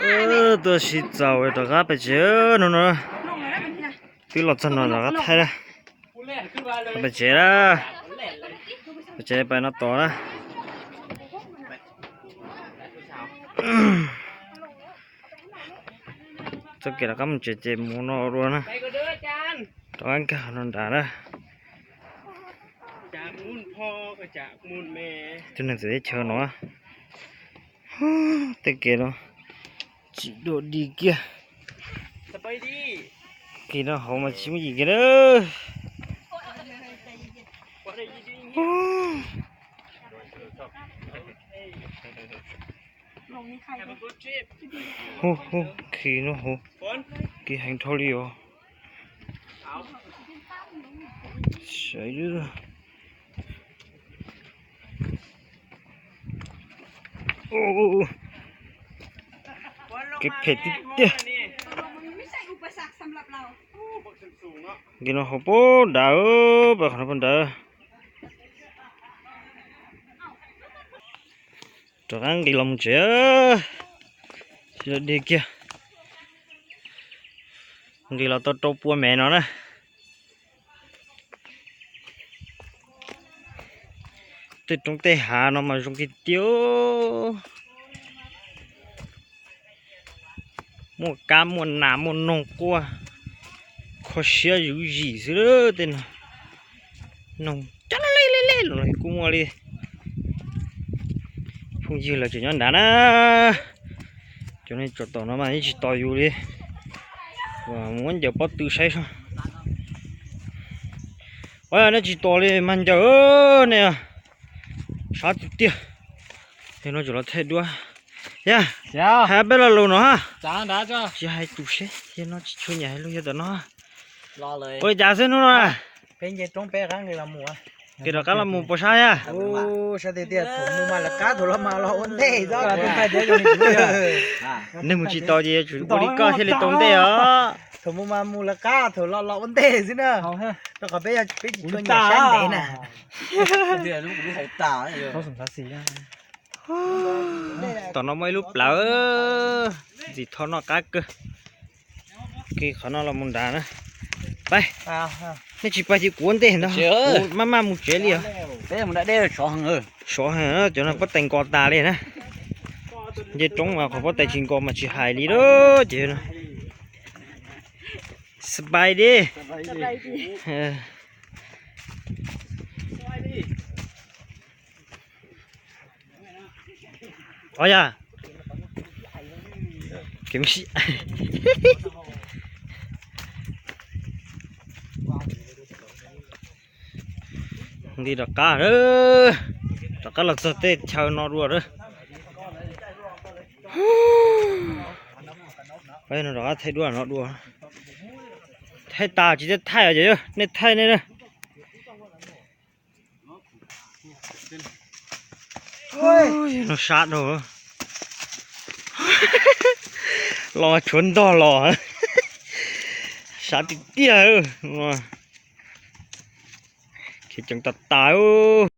Tuaj sib txaus rov qab pem tsev no no. Twb los txog no rov qab thaij na. Pem tsev na. Pem tsev pem no tos na. Txoj kev rov qab mus tsev ces mus no dua na. Rov qab nkag no nrad na. Tus neeg txawv teb chaws no. Tej kev no tsis dua dig kiag. Kev no hauv mas tsis muaj yim kiag na. Hu hu, kev no hauv kev heev dhau li os. Saib, kev phem tiag tiag. Kev no hauv pab nrad, pab qhov no pab nrad. Rov qab nqis los mus tsev, tsis dua dig kiag. Nqis los tau rau pua mev no na. Tej roob tej hav no mas zoo kiag tiag. Muaj kab muaj nas muaj noog quaj, kho siab zuj zus xwb tej no. Noog cab lej lej lej los kuj muaj li. Phooj ywg lawv tseem nyob nrad na. Cov neeg tsom tom no mas yeej tsis tos yus li. Mus muab ncaws pob tw saib seb. Ua nej tsis tos li mas ncaws nej. Sab tiag tiag. Yog no tseem los thaij duab. Yog hais peb lo lus no ha. Tsis hais tus seb, yog no tsis tshua nyiam hais lus yog tom no. Ua li cas xwb hnub no? Kev rov qab los mus puas sab yog? Sab tiag tiag, thaum mus mas lawv qab, thaum los mas los ua ntej xwb. Neeg mus tsis tau ces yuav tsum ua li koj thiaj li tau ntej os. Thaum mus mas mus lawv qab, thaum los los ua ntej xwb na. Rau qhov peb, peb tsis tshua nyiam sab ntev na. Tom no muaj ib lub plawv, ntxim tho noj qab kawg. Kev qhov no los mus nrad na. Pab, nej tsis pab ces kuv ua ntej ntag. Kuv maj maj mus tsev li os. Sov heev, cov no pob tais nko tas li na. Nce roob mas qhov pob tais tsis nko mas tsis hais li lawm ces no. Xab pais di. Os yog, kev sib nti rov qab, rov qab los txog tej chaw no dua lawm. Peb no rov qab thaij duab no dua. Thaij tas tsis tau thaij os, nej thaij nej na. No sab dhau, los tshuav ntog los, sab tiag tiag. Khiav ceev tas tas.